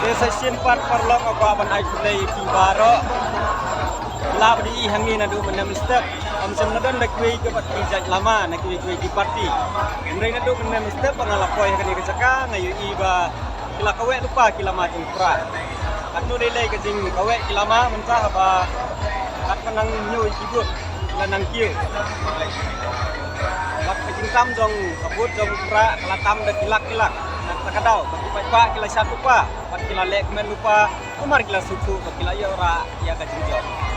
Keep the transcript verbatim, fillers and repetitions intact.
Te sa shisien pat paralok, nga kwah ban ai khublei ïa phi baroh. Lah ba dei hangne naduh mynne mynstep. Ym shym la don da kiwei ki bad ki jait lama na kiwei kiwei ki party. Hynrei naduh mynne mynstep ba nga la poi ha kane ka jaka, nga ïohi ba ki la kaweh lypa ki lama jong u Prah. Katno lei lei ka jingkaweh ki lama mynta haba kat ba nang ñiew ïa ki vote ki la nang kiew. Bad ka jingtam jong ka vote jong u Prah ka la tam da ki lak ki lak. Na kata ka daw ba ki paidbah ki la shad lypa bad ki la leh kmen lypa. Namar ki la sngewthuh ba ki la ïoh rah ïa ka jingjop.